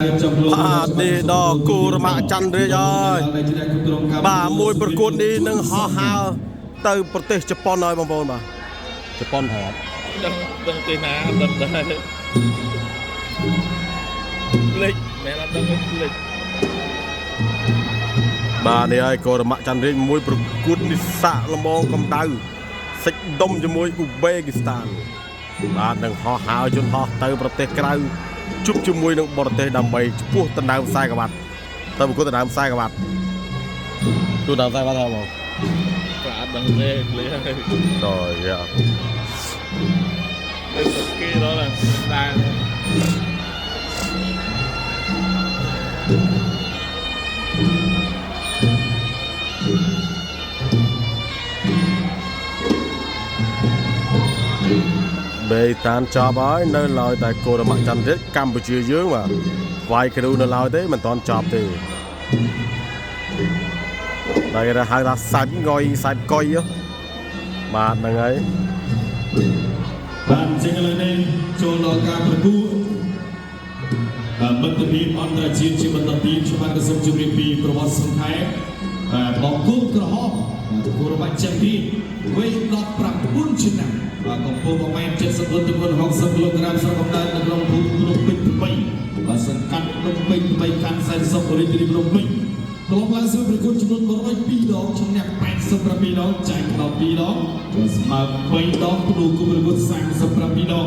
បាទនេះដល់គូរម៉ាក់ច័ន្ទរាជហើយបាទមួយប្រកួតនេះនឹងហោះហើរទៅប្រទេសជប៉ុនហើយបងប្អូនបាទជប៉ុនហើយអត់ ដឹងដឹងទីណាអត់ដឹងដែរភ្លេចមែនអត់ដឹងទេភ្លេច បាទនេះហើយគូរម៉ាក់ច័ន្ទរាជមួយប្រកួតនេះសាក់លំងកម្ដៅសិចដុំជាមួយអ៊ូបេគីស្ថានបាទនឹងហោះហើរយន្តហោះទៅប្រទេសក្រៅជួបជាមួយនឹងបរទេសដើម្បីឈ្មោះដណ្ដើមខ្សែក្រវ៉ាត់ទៅប្រកួតដណ្ដើមខ្សែក្រវ៉ាត់ទូដណ្ដើមខ្សែក្រវ៉ាត់ហើយបង ក៏អត់ដឹងទេភ្លេចហើយ ដល់យ៉ា ទៅស្រុកគេដល់ណាដែរ បេតានចប់ហើយនៅឡើយតែគោរមៈចន្ទរាជកម្ពុជាយើងបាទវាយគ្រូនៅឡើយទេមិនតាន់ចប់ទេតែគេហៅថាសាច់ងុយសាច់កុយហ៎បាទហ្នឹងហើយ បាទអញ្ចឹងឥឡូវនេះចូលដល់ការប្រកួតបាទមិត្តភាពអន្តរជាតិជាបន្តទៀតខ្ញុំបាទក៏សូមជម្រាបពីប្រវត្តិសង្ខេបបាទបង្គោលក្រហមបាទគូរបាច់ចិនទីវ័យ19ឆ្នាំបាទកម្ពស់1ម៉ែត្រ74ទម្ងន់60គីឡូក្រាមស្រុកកំណើតនៅក្នុងភូមិភ្នំពេញថ្មីបាទសង្កាត់ភ្នំពេញថ្មីខណ្ឌសែនសុខរាជធានីភ្នំពេញ ក្លំឡើងស្រួយប្រកួតចំនួន102ដងឈ្នះ87ដងចាញ់12ដងនិងស្មើ3ដងផ្ដួលគូប្រកួត37ដង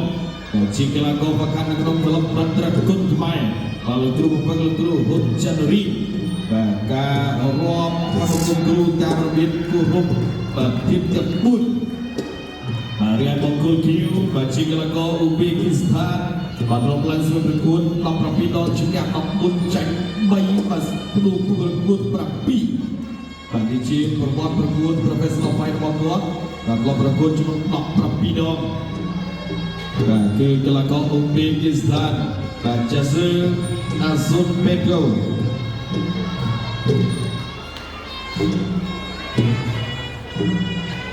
ដែលជាកីឡាករវ៉ាកាន់នៅក្នុងក្លឹបមន្ត្រគុណខ្មែរបាទលោកគ្រូបង្វឹកលោកគ្រូហ៊ុនចន្ទរីបាទការរាប់របស់លោកគ្រូតាមរបៀបគោរពបាទភាពទាំង4បាទរៀនបង្គោលគីវបាទជាកីឡាករអ៊ូបេគីស្ថានបាទរំឡើងស្រួយប្រកួត17ដងឈ្នះ14ចាញ់3បាទផ្ដួលគូប្រកួត7បាទនេះជាប្រវត្តិប្រកួត Professional Fight របស់គាត់បាទធ្លាប់ប្រកួតចំនួន17ដងបាទគឺកីឡាករអ៊ូបេគីស្ថានបាទចាស៊ឺអាស៊ុនពេត្រូ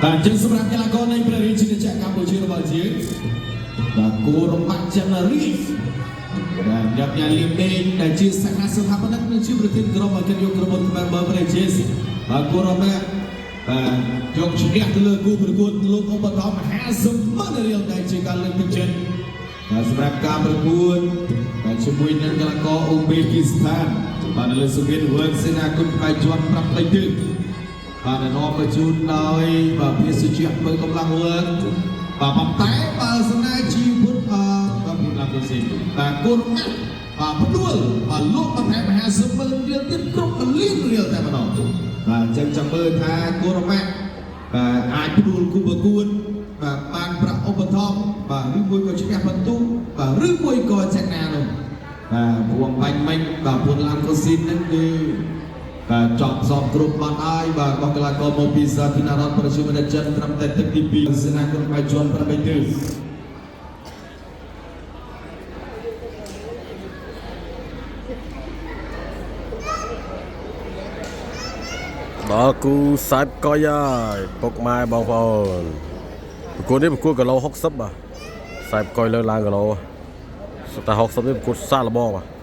បាទអញ្ចឹងសម្រាប់កីឡាករនៃព្រះរាជាណាចក្រកម្ពុជារបស់យើងបាទគូរម៉ាក់ចន្ទរីបាទអ្នកញ៉ាលៀមដេងដែលជាសាខាស្ថាបនិកនិងជាប្រធានក្រុមអគ្គនាយកក្រុមហ៊ុនខ្មែរបើប្រជាបាទគូរម៉ាក់បាទយកឈ្នះទៅលើគូប្រកួតលោកឧបត្ថម្ភ50ម៉ឺនរៀលដែលជាការលើកទឹកចិត្តបាទសម្រាប់ការប្រកួតបាទជាមួយនឹងកីឡាករអ៊ូបេគីស្ថានបាទនៅលើសង្វៀនវើកសេនាគុណបាយជាន់8ទិស បាទនាំមកជូនដោយបាទភាសជ្ជៈមើលកម្លាំងវើកបាទប៉ុន្តែបើសនាជីពុទ្ធអបាទពុទ្ធឡាគុស៊ីបាទគុណណាស់បាទផ្ដួលបាទលោកបន្ថែម50ម៉ឺនរៀលទៀតគ្រប់លានរៀលតែម្ដងបាទអញ្ចឹងចាំមើលថាគុណម៉ាក់បាទអាចផ្ដួលគូប្រកួតបាទបានប្រាក់ឧបត្ថម្ភបាទឬមួយក៏ឈ្នះបន្ទុកបាទឬមួយក៏ចំណានោះបាទព្រោះបាញ់មិញបាទពុទ្ធឡាគុស៊ីហ្នឹងគឺ បាទចប់សពគ្រប់បាត់ហើយបាទរបស់កីឡាករមកពីសាធារណរដ្ឋប្រជាមានិតចិនត្រឹមតែទឹកទី2សេនាគុណបាយជាន់8ទិស ដល់គូសាច់កុយហើយពុកម៉ែបងប្អូនប្រកួតនេះប្រកួតគីឡូ60បាទសាច់កុយលើឡើងគីឡូសុទ្ធតែ60នេះប្រកួតសាកល្បងបាទ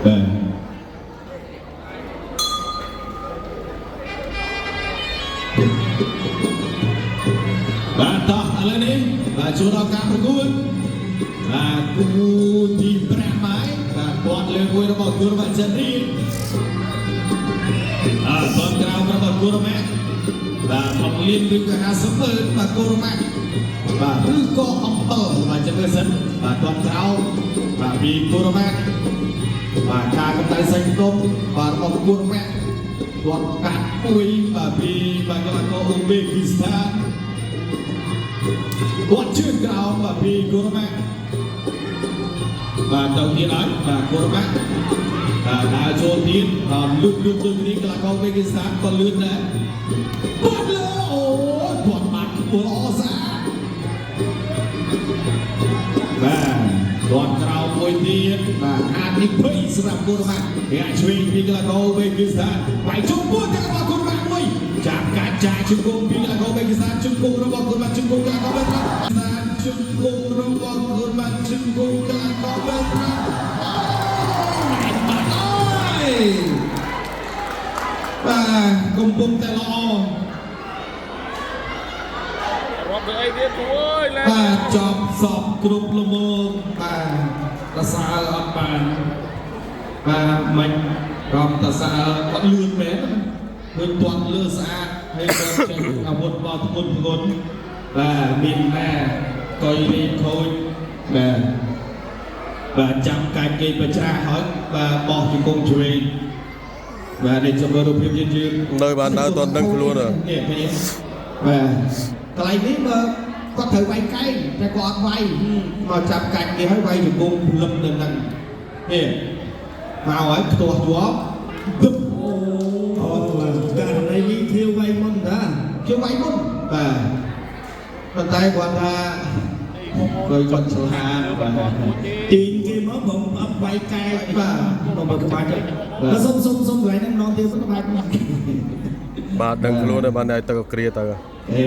បាទបាទតោះឥឡូវនេះបាទចូលដល់ការប្រកួតបាទគូទី5ហើយបាទពាត់លើមួយរបស់គូរបាចិនរីអើតនក្រៅរបស់គូរម៉ាក់បាទមកលៀនឬក៏50ម៉ឺនបាទគូរម៉ាក់បាទឬក៏អំពិលបាទចាំមើលសិនបាទតនក្រៅបាទពីគូរម៉ាក់ បាទការកម្ដៅសាច់ដុំបាទរបស់គូរម៉ាក់គាត់កាត់មួយបាទពីបាទកីឡាករអ៊ូបេគីស្ថានគាត់ជើងក្រោមបាទពីគូរម៉ាក់បាទទៅទៀតហើយបាទគូរម៉ាក់បាទដើរចូលទៀតបាទលឿនលឿនដូចនេះកីឡាករអ៊ូបេគីស្ថានក៏លឿនដែរគាត់លើអូយគាត់បាត់ល្អស្អាត បាទទាត់ក្រោមមួយទៀតបាទហានិភ័យសម្រាប់គូរម៉ាក់រាក់ឆ្វេងពីកីឡាករបេគីស្ថានវាយជុំពួនទាំងរបស់គូរម៉ាក់មួយចាប់កាច់ចាក់ជង្គង់ពីកីឡាករបេគីស្ថានជង្គង់របស់គូរម៉ាក់ជង្គង់កីឡាករបេគីស្ថានជង្គង់របស់គូរម៉ាក់ជង្គង់កីឡាករបេគីស្ថានអូបាត់អើយបាទកំពុងតែល្អ រាប់ទៅអីទៀតគូអើយលែ បាទចប់សពគ្រប់លមមបាទតសើអត់បានបាទមិនរំតសើគាត់លឿនមែនឃើញទាត់លឿនស្អាតហើយគាត់ចេញអាវុធមកធ្ងន់ធ្ងន់បាទមានណាកុយលេងខូចបាទបាទចាំកាច់គេបច្រាស់ហើយបាទបោះជង្គង់ឆ្វេងបាទនេះជំរឿរូបភាពយឺតយឺត នៅបាទនៅតន់ដឹងខ្លួនហ៎ នេះឃើញទេបាទកន្លែងនេះបើគាត់ត្រូវវាយកែងតែគាត់អត់វាយមកចាប់កាច់នេះហើយវាយជង្គង់ផ្លឹមនៅហ្នឹងនេះមកហើយខ្ទាស់ជាប់ទឹប អូករណីនេះធៀវវាយមុនតា ជាវាយមុនបាទប៉ុន្តែគាត់ថាគាត់គាត់ឆ្លាតបាទ ទាញគេមកបងអត់វាយកែ បាទ បងបើក្បាច់បាទសុំសុំសុំកន្លែងហ្នឹងម្ដងទៀតសុំក្បាច់ បាទដឹងខ្លួនហើយបាទឲ្យទៅក៏គ្រាទៅ អេ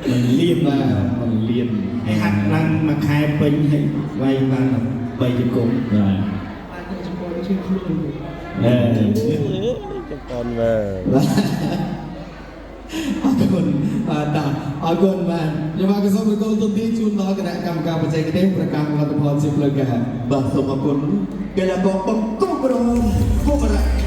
มันលៀន បាទ มันលៀនហើយហាត់ឡើងមួយខែពេញហើយវាយបាន3ជង្គង់បាទ បាទជង្គង់ជឿខ្លួន អេ ចំប៉ុនមែន បាទអរគុណបាទតាអរគុណបាទខ្ញុំបាទក៏សូមប្រកល់ទុនទីជូនដល់គណៈកម្មការបច្ចេកទេសប្រកាសលទ្ធផលជាផ្លូវការ បាទសូមអរគុណកីឡាករបង្គោលក្រហមគមរៈ